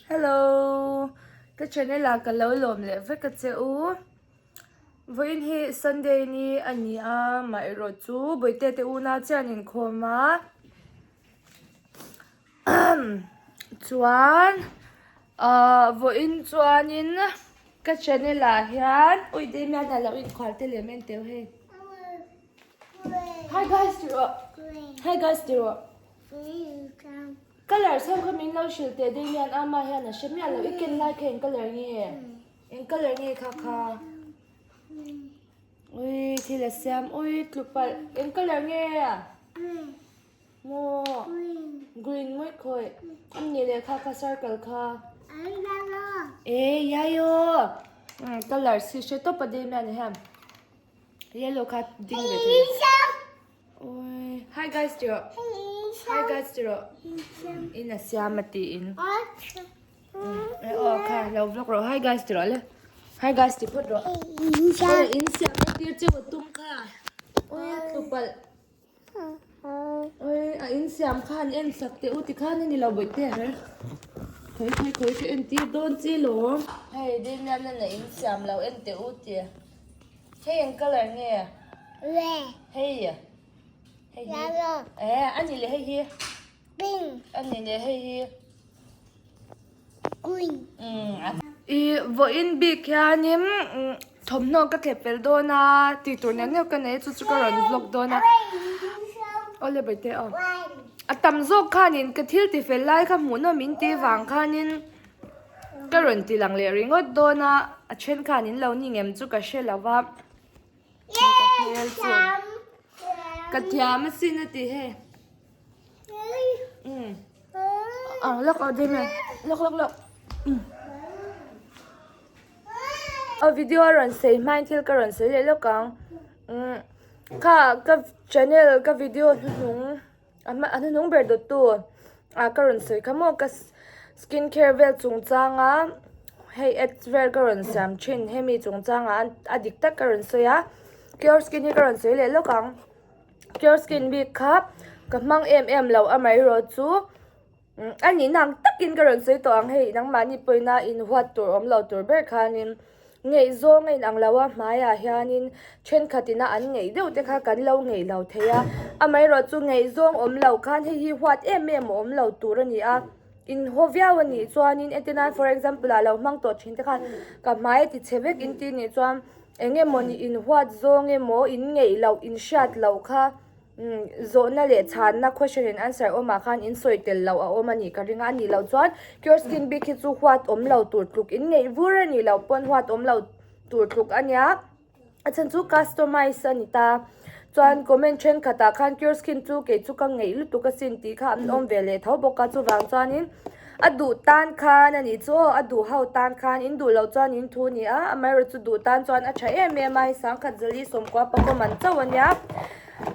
Hello ka channel ah ka lo lawm leh vek a che u vawiin hi Sunday ni a ni a mah erawh chu bawihte te unau chiah an inkhawm a chuan ahh vawiin chuanin ka channel ah hian ui Damian a lo inkhual te lem en teuh hei hi guys tih rawh hi guys tih rawh. Colour chho kha min lo hrilh teh deuh hian ama hian a hre miah lo i ken lai kha eng colour nge eng colour nge kha kha ui thil a siam ui tlu palh eng colour nge maw green ngawih khawih a ni leh kha kha circle kha e yellow colour si hre tawp a deuh hian hian yellow kha ding ve thei. Oi, hi guys ti rawh. Hi guys ti rawh. In a siam a tiin. E aw kha lo vlog rawh. Hi guys ti rawh le. Hi guys ti phawt rawh. Oi, in siam na tir cheu a tum kha. Oi, a tlu palh. Oi, a in siam kha an en sak teh u ti khan a ni lo bawih te her. Khawi khawi khawi ka en tir dawn che lawm. Hei, Damian a in siam lo en teh u ti. Hei eng colour nge? Red. Hei. Hei hi. Yellow. Eh, a ni leh hei hi. Pink. A ni leh hei hi. Green. Umm. I vawiin bik hianin thawmhnaw ka thlep fel dawn a, tih tur neuh neuh ka nei a chu chu ka rawn vlog dawn a. Awle baite aw. A tam zawk khanin ka thil ti fel lai kha hmuhnawm in tih vang khanin. Ka rawn ti lang leh ringawt dawn a, a then khan in lo ni ngem chu ka hre lo va, ka hmel chu ka thiam asin a ti hei umm ah lawk aw ding e lawk lawk lawk umm aw video a rawn sei hmain thil ka rawn sawi leh lawk ang umm kha ka channel ka video hnuhnung. A hma a hnuhnung ber dawttu ah ka rawn sawi kha maw ka skin care vel chungchanga hei ads vel ka rawn siam thin hemi chungchangah a dik tak ka rawn sawi a cure skin hi ka rawn sawi leh lawk ang cure skin bik kha ka hmang em em lo amaherawhchu. A nihna ang takin ka rawn sawi tawh ang hei nangmahni pawina inhuat tur awm lo tur ber khanin ngaihzawng a inang lo a hmaiah hianin thenkhat ina an ngaih deuh te kha kan lo ngaih lo thei a amaherawh chu ngaihzawng awm lo khan hei hi huat em em a awm lo tur a ni a inhaw viau a nih chuanin entir nan for example ah lo hmang tawh thin te khan ka hmai a ti chhe vek inti nih chuan eng emawni inhuat zawng emaw in ngaih loh inhriat loh kha. Zawhna leh chhanna question and answer awmah khan in sawi tel loh a awm a nih ka ring a, a nih loh chuan cure skin bik hi chu huat awm lo tur tluk in ngeih vur a nih loh pawn huat awm lo tur tluk a nia, a chhan chu customize a ni ta. Chuan comment thenkhatah khan cure skin chu kei chu ka ngeih lutuk asin tih kha an awm ve leh tho bawk a, chuvang chuanin a duh tan khan a nih chu aw, a duh ho tan khan in duh loh chuan in thu a ni a, amaherawhchu chu duh tan chuan a tha em em a, hei sangkhat zali sawmkua pakua man chauh a nia.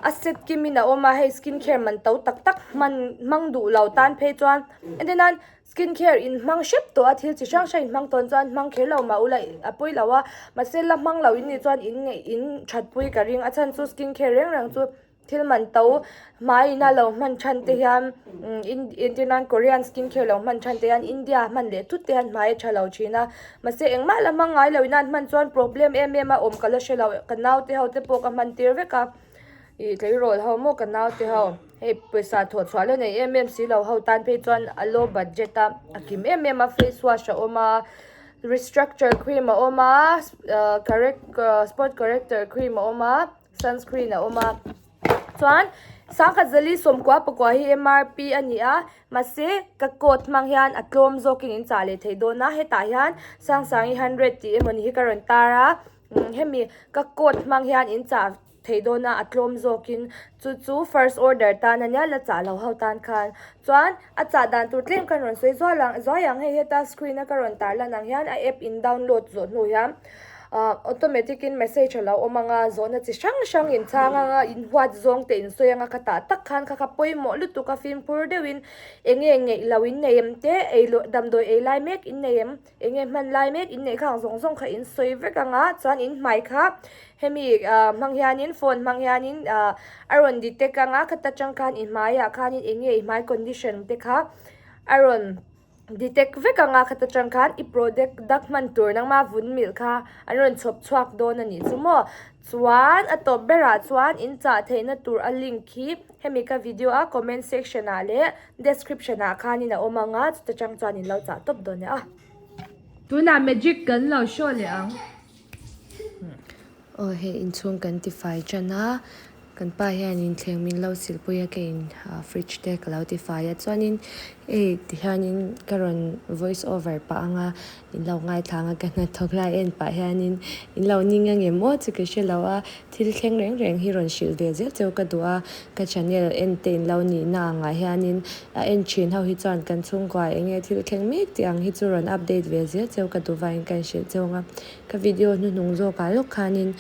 A set kim in a awm a hei skin care man to tak tak hman hmang duh lo tan phei chuan entir nan skin care in hmang hrep tawh a thil chi hrang hrang in hmang tawn chuan hmang kher lo mah ula a pawi lo a mahse la hmang lo in nih chuan in ngeih in that pui ka ring a chhan chu skin care reng reng chu thil man to hmai ina lo hman than te hian entir nan korean skin care lo hman than te hian india hman leh thut te hian hmai a tha lo thin a mahse engmah la hmang ngai lo ina an hman chuan problem em em a awm ka la hre lo ka naute ho te pawh ka hman tir vek a ih tleirawl ho maw ka naute ho hei pawisa thawh chhuah la nei em em si lo ho tan phei chuan a low budget a a kim em em a face wash a awm a restructure cream a awm a ah correct spot corrector cream a awm a sunscreen a awm a chuan sangkhat zali sawmkua pakua hi MRP a ni a mahse ka code hmang hian a tlawm zawkin in chah leh theih dawn a hetah hian sangsangi hundred tih emawni hi ka rawn tar a hemi ka code hmang hian in chah theih dawn a a tlawm zawkin chu chu first order tan ania la chah lo ho tan khan chuan a chah dan tur tlem khan rawn sawi zual ang zuai ang hei heta screen a ka rawn tar lan ang hian a app in download zawh hnu hian ah automatic in message a lo awm ang a zawhna chi hrang hrang in chhang ang a in huat zawng te in sawi ang a ka tah tak khan kha kha pawimawh lutuk a fimkhur deuhin eng nge ngeih loh in nei em te ei loh damdawi ei lai mek in nei em eng nge hman lai mek in neih kha ang zawng zawng kha in sawi vek ang a chuan in hmai kha hemi ah hmang hianin phone hmang hianin ah a rawn detect ang a khata tang khan i hmaiah khanin eng nge i hmai condition te kha a rawn. Detect vek anga khat atang khan i product dak hman tur nangma vun milh kha an rawn chhawp chhuak dawn a nih chu maw. Chuan a tawp berah chuan in chah theihna tur a link hi hemi ka video a comment section ah leh description ah khanin a awm anga chuta tang chuan in lo chah tawp dawn nia. Tunah magic kan lo show leh ang. Aw hei inchhung kan tifai tan a, kan pa hianin thleng min lo silpui a keiin fridge te ka lo tifai a chuanin hei tihianin ka rawn voice over pah ang a in lo ngaithla ang a ka hnathawk lai en pah hianin in lo ning ang em aw chu ka hre lo a thil thleng reng reng hi rawn hrilh ve zel cheu ka duh a ka channel en te in lo nihna angah hianin a en thin ho hi chuan kan chhungkua eng nge thil thleng mek tih ang hi chu rawn update ve zel cheu ka duh vangin ka inhrilh cheu ang a. Ka video hnuhnung zawkah lawk khanin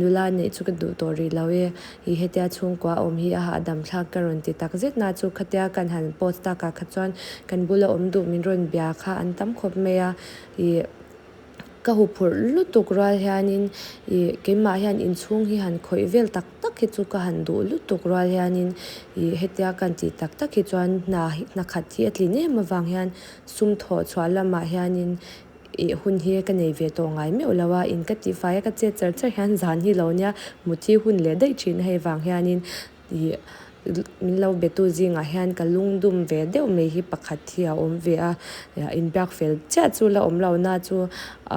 nula neih chu ka duh tawh rih lo e, ih hetia chhungkua awm hi a hahdam thlak ka rawn ti tak zet na chu khatia kan han post takah kha chuan kan bula awm duh min rawn bia kha an tam khawp mai a, ih ka huphurh lutuk rual hianin ih keimah hian inchhung hi han khawih vel tak tak hi chu ka han duh lutuk rual hianin ih hetia kan tih tak tak hi chuan hna hna khat hi a tlin em avang hian sum thawh chhuah lamah hianin Ih hun hi ka nei ve tawh ngai meuh lo a, in ka tihfai a ka chet char char hian zan hi lo nia mut hi hun leh daih thin a hei vang hianin ih min lo betu zingah hian ka lungdum ve deuh mai hi pakhat hi a awm ve a, inbiak fel chiah chu la awm lo na chu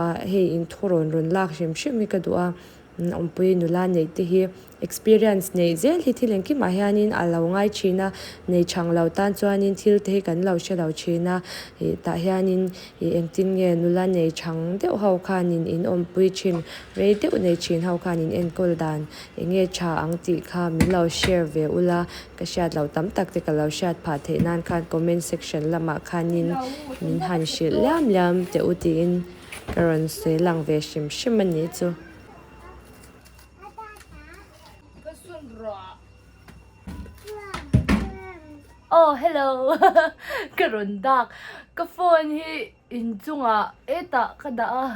ah hei inthurawn rawn lak hrim hrim hi ka duh a. Awmpui nula neih te hi experience neih zel hi thil engkimah hianin a lo ngai thin a, nei chhang lo tan chuanin thil te hi kan lo hre lo thin a, ih tah hianin ih engtin nge nula nei chhang deuh ho khanin in awmpui thin, rei deuh nei thin ho khanin enkawl dan eng nge tha ang tih kha min lo share ve ula, ka hriat loh tam tak te ka lo hriat phah theih nan khan comment section lamah khanin min han hrilh liam liam teh u tiin. Ka rawn sawi lang ve hrim hrim a nih chu. Oh hello ka rawn dak ka phone hi inchungah hetah ka dah a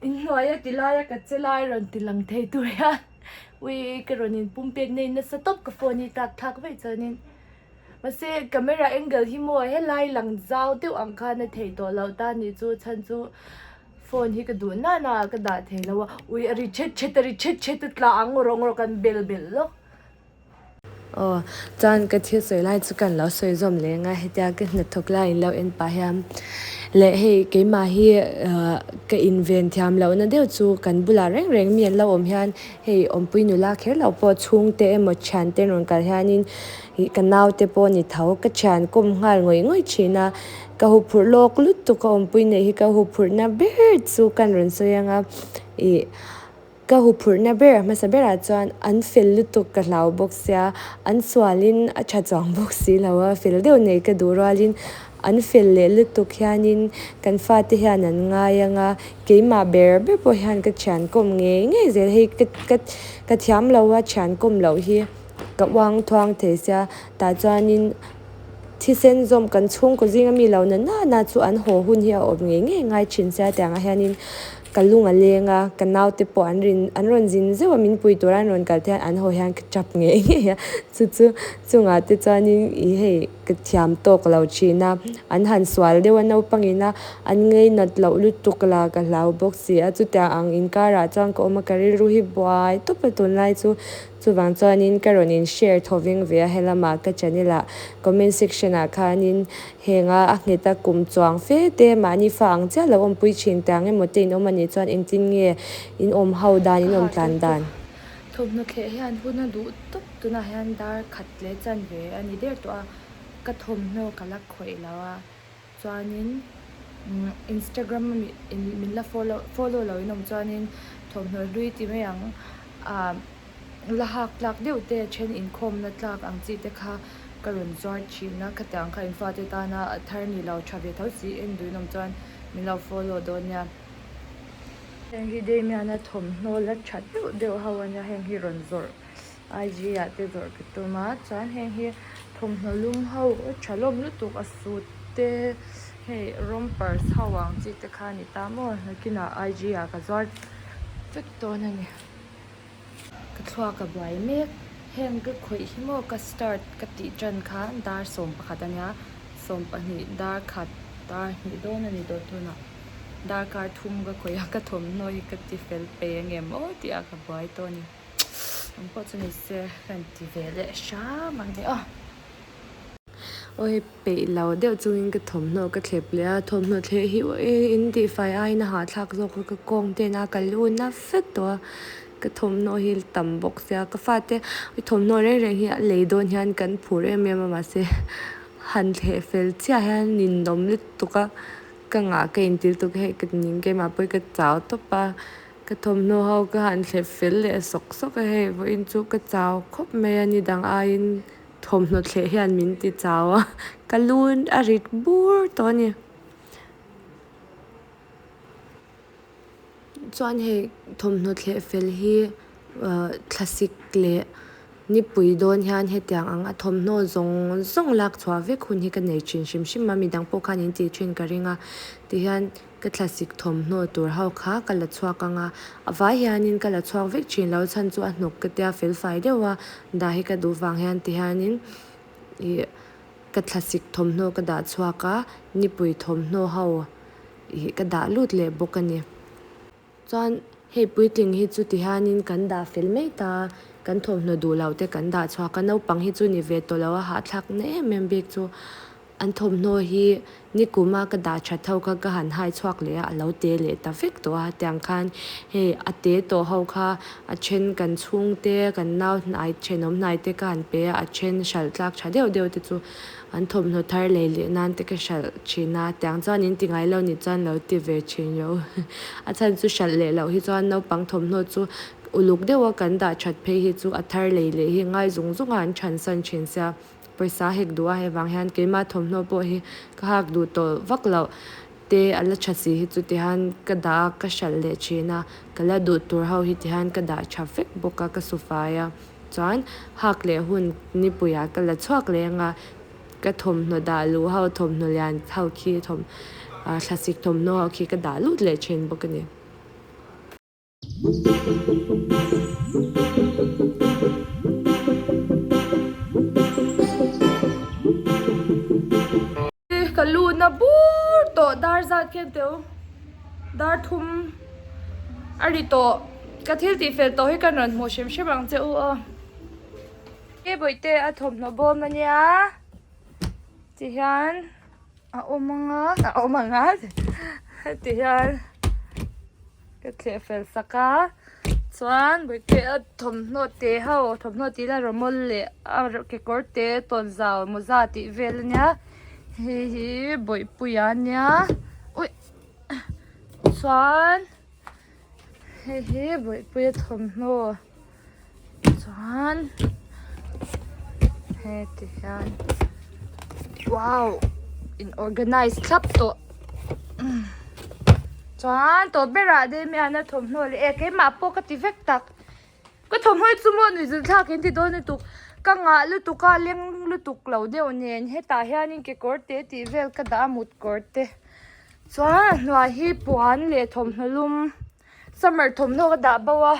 inhnuaia ti laia ka che lai rawn ti lang thei tur hian ui ka rawn inpum pek na in nasa tawp ka phone hi tlak thlak vaih chuanin. Mahse camera angle hi maw helai lang zau deuh ang khan a theih tawh loh ta nih chu chhan chu phone hi ka duh na na ah ka dah thei lo a ui a ri thet thet a ri thet thet a tla ang rawng rawk an bel belh lawk. Aw chuan ka thil sawi lai chu kan lo sawi zawm leh ang a hetia ka hnathawk lai in lo en pah hian leh hei keimah hi ah ka inven thiam lohna deuh chu kan bulah reng reng mi an lo awm hian hei awmpui nula kher loh pawh chhungte emaw thiante rawn kal hianin Ih ka naute pawh ni tho, ka thian kawm nghal ngawih ngawih thin a, ka huphurh lawk lutuk a awmpui neih hi ka huphurhna ber chu kan rawn sawi ang a, ih ka huphurhna ber a hmasa berah chuan an fel lutuk ka hlau bawk sia, an sualin a tha chuang bawk si lo a, fel deuh neih ka duh rualin an fel leh lutuk hianin kan fate hian an ngai ang a, keimah ber ber pawh hian ka thian kawm ngei ngei zel hei ka ka ka thiam lo a thian kawm loh hi. Ka uang thuang thei sia, tah chuanin thisen zawm kan chhungkaw zinga mi lo na na na chu an haw hun hi a awm ngei ngei ngai thin sia tiangah hianin ka lung a leng a, ka naute pawh an rin an rawn zin zeuh a min pui tura an rawn kal te hian an haw hian ka tap ngei ngei a, chu chu chungah te chuanin ih hei ka thiam tawk lo thin a, an han sual deuh a naupangin a an ngeinat loh lutuk la ka hlau bawk si a, chutiang ang inkarah chuan ka awm a ka rilru hi buai tawp a tunlai chu. Chuvang chuanin ka rawn in share thaw veng ve a helamah ka channel ah comment section ah khanin henga a nghet a kum chuang fe te mahni fa ang chiah lo awmpui thin te ang emaw te in awm anih chuan engtin nge in awm ho dan in awm tlan dan. Thawmhnaw thleh hian hun a duh tawp tunah hian dar khat leh chanve a ni der tawh a ka thawmhnaw ka la khawih lo a. Chuanin Instagram a min la follow follow lo in awm chuanin thawmhnaw hlui ti mai ang ah la hak tlak deuh te a then inkhawmna tlak ang chi te kha ka rawn zuar thin a khatiang kha in fate tana a thar ni lo tha ve tho si en duh in awm chuan min lo follow dawn nia. Heng hi Damian-a thawmhnaw la tha deuh deuh ho a nia heng hi rawn zawrh IG ah te zawrh ka tum a chuan heng hi thawmhnaw lum ho a tha hlawm lutuk a suit te hei rompers ho ang chi te kha a ni ta maw nakinah IG ah ka zuar vek dawn a ni ka thluak a buai mek heng ka khawih hi maw ka start ka tih tan khan dar 11 a nia. Sawmpahnih dar khat dar hnih dawn a ni tawh tunah darkar thum ka khawih a ka thawmhnaw hi ka ti fel pei ang em aw tih ah ka buai tawh a ni ang pawh chu ni se ka han ti ve leh hram ang e aw. Aw hei peih lo deuh chungin ka thawmhnaw ka thlep leh a thawmhnaw thleh hi in tihfai aiin a hahthlak zawk a ka kawng te in a ka lu na vek tawh a ka thawmhnaw hi tam bawk sia ka fate thawmhnaw reng reng hi a lei dawn hian kan phur em em a mahse han thleh fel chiah hian ninawm lutuk a ka ngah ka inti lutuk a hei ka ning keimah pawh hi ka chau tawp a ka thawmhnaw ho ka han thlep fel leh sawk sawk a hei vawiin chu ka chau khawp mai a ni dang aiin. Thawmhnaw thleh hian min ti chau a, ka lu a rit bur tawh a ni. Chuan hei thawmhnaw thleh fel hi ah thlasik leh nipui dawn hian hetiang ang a thawmhnaw zawng zawng lak chhuah vek hun hi ka nei thin hrim hrim a, midang pawh khan in tih thin ka ring a tihian. Ka thlasik thawmhnaw tur ho kha ka la chhuak ang a, a vai hianin ka la chhuak vek thin lo chhan chu a hnawk ka tia fel fai deuh a, dah hi ka duh vang hian ti hianin ih ka thlasik thawmhnaw ka dah chhuak a, nipui thawmhnaw ho ih ka dah lut leh bawk a ni. Chuan hei puitling hi chu ti hianin kan dah fel mai ta a, kan thawmhnaw duh loh te kan dah chhuak a, naupang hi chu ni ve tawh lo a hahthlak na em em bik chu. An thawmhnaw hi nikuma ka dah that ho kha ka han hai chhuak leh a, a lo te leh ta vek tawh a, tiang khan hei a te tawh ho kha a then kan chhungte kan nau hnai thenawm hnai te ka han pe a, a then hralh tlak tha deuh deuh te chu an thawmhnaw thar lei leh nan te ka hralh thin a, tiang chuan in ti ngai lo nih chuan lo ti ve thin lo a chhan chu hralh leh loh hi chuan naupang thawmhnaw chu uluk deuh a kan dah that phei hi chu a thar lei leh hi ngai zung zung a an than san thin sia. Pawisa hek duh a hei vang hian keimah thawmhnaw pawh hi ka hak duh tawh vak loh te a la tha si hi chu tihian ka dah a ka hralh leh thin a ka la duh tur ho hi tihian ka dah tha vek bawk a ka su fai a chuan hak leh hun nipuiah ka la chhuak leh ang a ka thawmhnaw dah luh ho thawmhnaw lian ho khi thawm ah thlasik thawmhnaw ho khi ka dah lut leh thin bawk a ni. Ka lutna bur tawh dar zat khian teu dar thum a ri tawh ka thil tih fel tawh hi ka rawn hmuh hrim hrim ang che u aw he bawihte a thawmhnaw bawm ania tihian. A awm anga a awm anga heti hian ka thleh fel sak a chuan bawihte a thawmhnaw te ho thawmhnaw tih ila rawmawl leh a kekawr te tawnzau mawza tih vel ania hei hi bawihpuia ania ui chuan hei hi bawihpuia thawmhnaw. Chuan heti hian wow in organize thlap tawh chuan tawp berah Damian a thawmhnaw leh e keimah pawh ka ti vek tak ka thawmhnaw hi chu maw nuihzil thlak in ti dawn lutuk ka ngah lutuk a leng lutuk lo deuh nen hetah hianin kekawr te tih vel ka dah a mut kawr te chuan a hnuai hi puan leh thawmhnaw lum summer thawmhnaw ka dah bo a.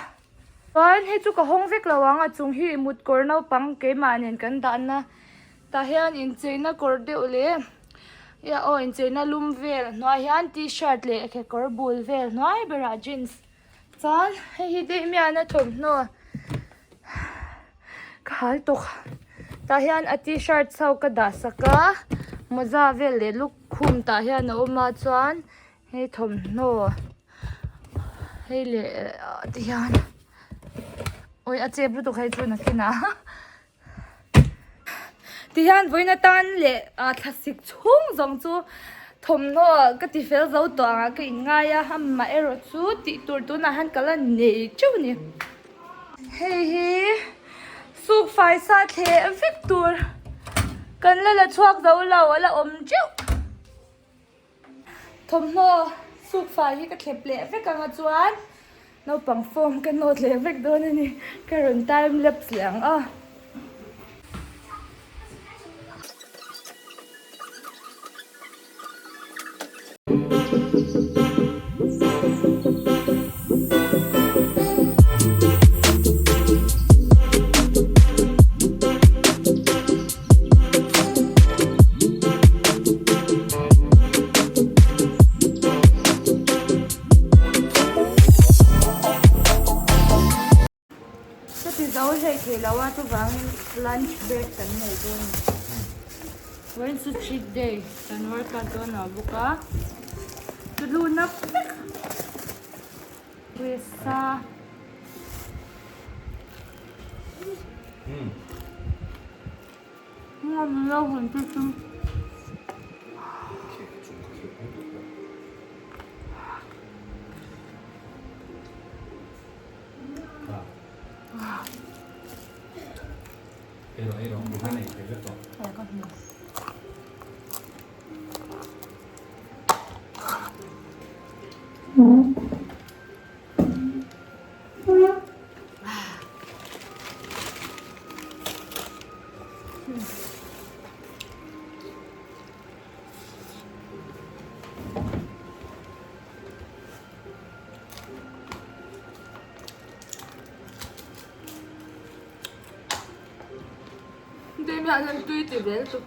Chuan hei chu ka hawng vek lo ang a chung hi mut kawr naupang keimah nen kan dahna tah hian incheina kawr deuh leh ia aw incheina lum vel hnuai hian t-shirt leh kekawr bul vel hnuai berah jeans chuan hei hi Damian-a thawmhnaw ka hal tawk tah hian a t-shirt ho ka dah sak a mawza vel leh lukhum tah hian a awm a chuan. Hei thawmhnaw hei leh ti hian awi a chep lutuk hei chu nakinah ti hian vawiin atan leh ah thlasik chhung zawng chu thawmhnaw ka ti fel zo tawh ang ah ka inngai a amaherawh chu tih tur tunah hian ka la nei teuh a ni hei hi suk fai sa thleh vek tur kan la la chhuak zo lo a la awm teuh. Thawmhnaw suk fai hi ka thlep leh vek ang a chuan naupang form ka nawt leh vek dawn a ni ka rawn time lapse leh ang a. thei lo a chuvangin lunch break kan nei dawn a ni. Vawiin chu cheat day kan workout dawn lo bawk a ka lu na vek pawisa. Tui ti vel chu.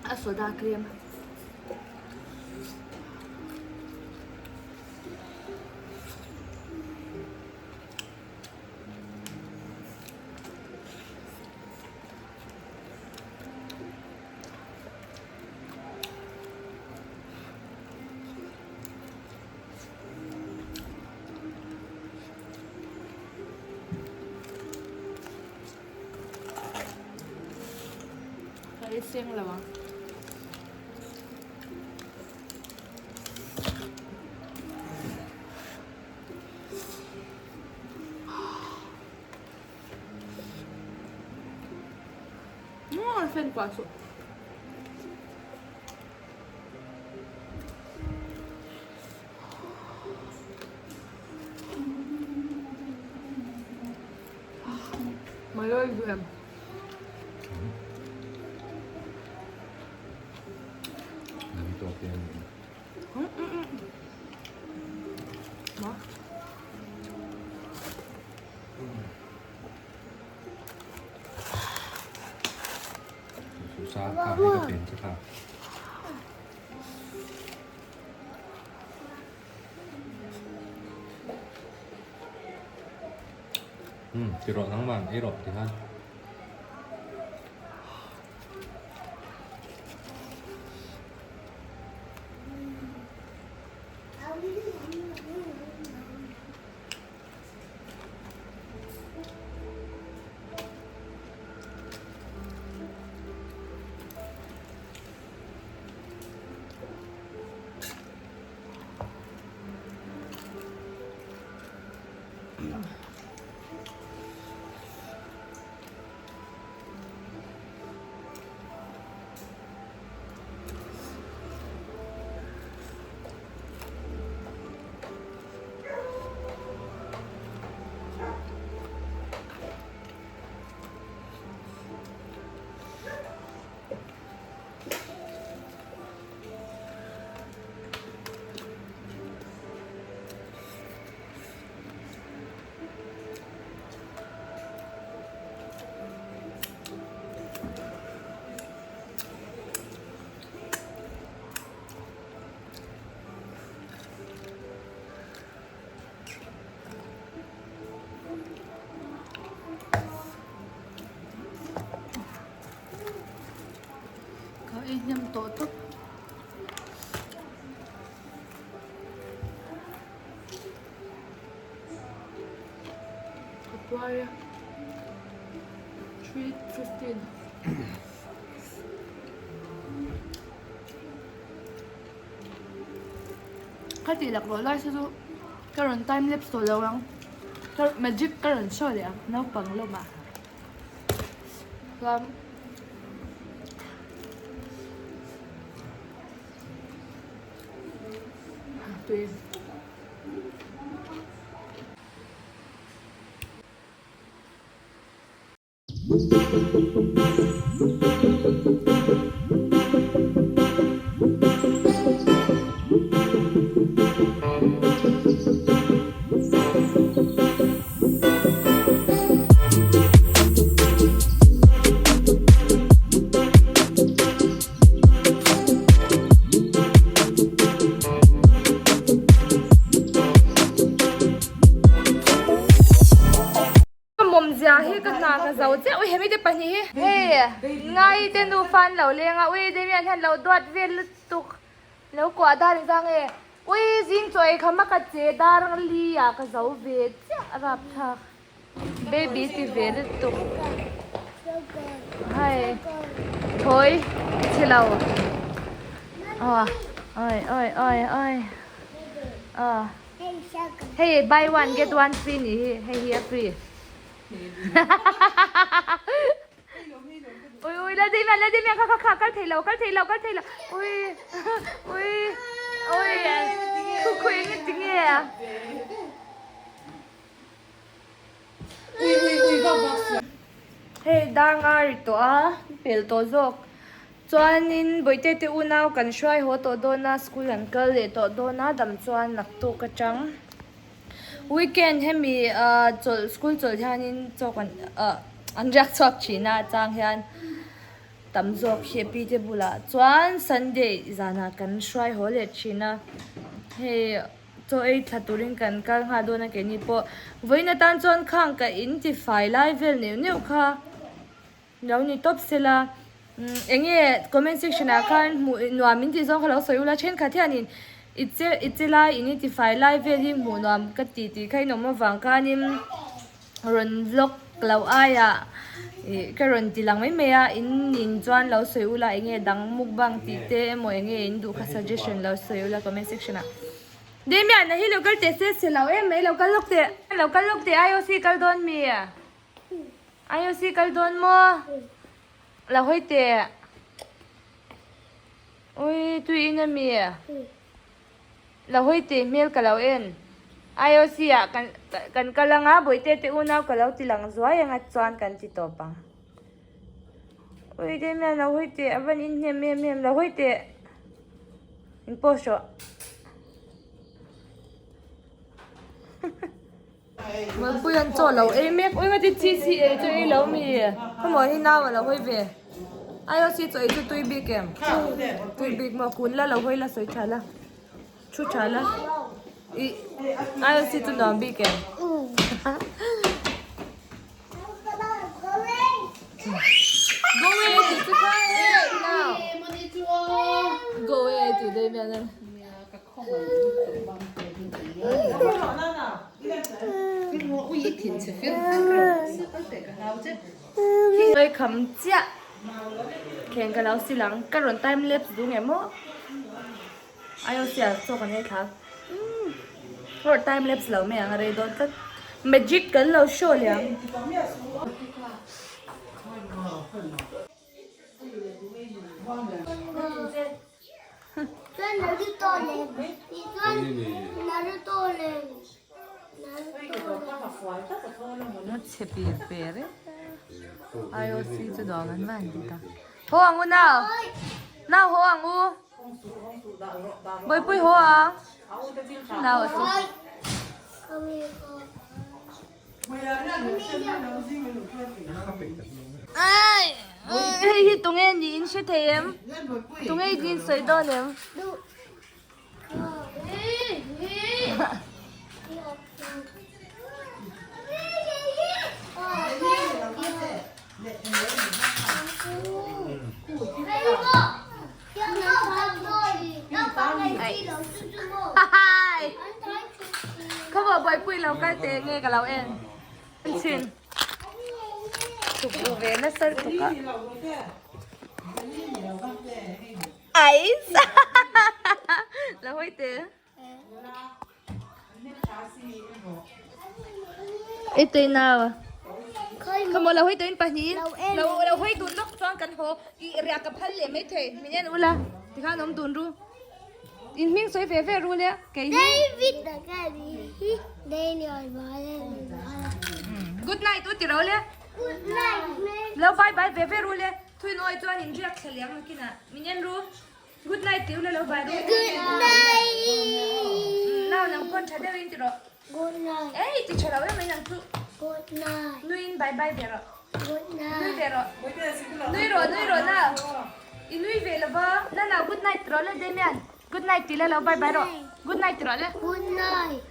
A soda cream. Ka ei seng lo ang. Fan kuah suh. Malawi duh em? Ti rawh nangman ei rawh ti khan. Ka ei hnem tawh tawp. Ka tuar a 3:15 Ka tih laklawh lai se chu ka rawn time lapse tawh lo ang magic ka rawn show leh ang naupang lawmah. Chuan tui. Ka mawmzia hi ka hna ka zo chiah ui hemi te pahnih hi hei ngai te nufa an lo leng a ui Damian hian lo duat vel lutuk lo kuah dar engzang nge ui zing chaw ei kham a ka che dar li ah ka zo ve chiah a rapthlak baby ti ve lutuk hei thawi chhelo aw oi oi oi oi aw. Hei buy one get one free nih hi hei hi a free ui ui la ding la ding kha kha kha kal thei lo kal thei lo kal thei lo ui ui ui khu khu eng ti nge a hei dang a ri tawh a pel tawh zawk Chuanin Bawihte te unau kan hruai haw tawh dawn a, school an kal leh tawh dawn a, dam chuan naktuk atang weekend hemi ah chawlh school chawlh hianin chaw kan ah an riak chhuak thin a chang hian tam zawk hi pi te bulah chuan Sunday zanah kan hruai haw leh thin a, hei chaw ei thla turin kan kal nghal dawn a keini pawh vawiin atan chuan khang ka in tifai lai vel neuh neuh kha. Lo ni tawp sela. Eng nge comment section ah khan hmuh nuam min tih zawng kha lo sawi ula thenkhat hianin i che i che lai in i tifai lai vel hi hmuh nuam ka ti tih kha in awm avang khanin rawn vlog lo aiah ih ka rawn ti lang mai mai a in nin chuan lo sawi ula eng nge dang mukbang tih te emaw eng nge in duh kha suggestion lo sawi ula comment section ah. Damian a hi lo kal teh se se lo em mai lo kal lawk teh lo kal lawk teh IOC kal dawn mi? IOC kal dawn maw? Lo hawi teh. Ui, tui in ami? Lo hawi teh hmel ka lo en. IOC ah kan kan kal anga Bawihte te unau ka lo ti lang zuai anga chuan kan ti tawp ang. Ui, Damian lo hawi teh a van in hnem em em lo hawi teh. In post rawh. Mawlpui an chaw lo ei mek ui ngati chi chi ei chu ei lo mi khawmaw hi nau a lo hawi ve IOC chaw ei chu tui bik em tui bik maw kun la lo hawi la sawi tha la thu tha la i IOC chu nuam bik em Go away tih chu kha hei nau Go away tih daih mian a. Hawi kham chiah kheng ka lo sil ang ka rawn time lapse duh nge maw IOC ah chaw kan ei thla umm ka rawn time lapse lo mai ang a rei dawn tlat magic kan lo show leh ang. Chhe per per e IOC chu dawng an van ti ta haw ang u nau nau haw ang u bawihpui haw ang nau a chu Hei hi tunge niin hre thei em? Tunge i din sawi dawn em? Khawmaw buaipui lo kal teh nge ka lo en thin chhuk duh ve nasa lutuk a ais lo hawi teh. I tui nau. Khamaw lo hawi tawhin pahnihin lo lo hawi dun lawk chuan kan haw ih riah ka phal leh maithei min en ula tikhan awm dun ru in hming sawi ve ve ru le kei hi Good night u ti ro le lo bye bye ve ve ru le thuin awi chuan in riak thla liang nakinah min en ru. Good night tih ula lo bai ru. Good night. Nau nang pawn tha deuh in ti rawh. Good night. Ei ti tha lo em mai nang chu. Good night. Nui in bye bye ve rawh. Good night. Nui ve rawh. Nui rawh nui rawh nau. I nui ve lo va. Na nau good night ti rawh le Damian. Good night ti la lo bye bye rawh. Good night ti rawh le. Good night.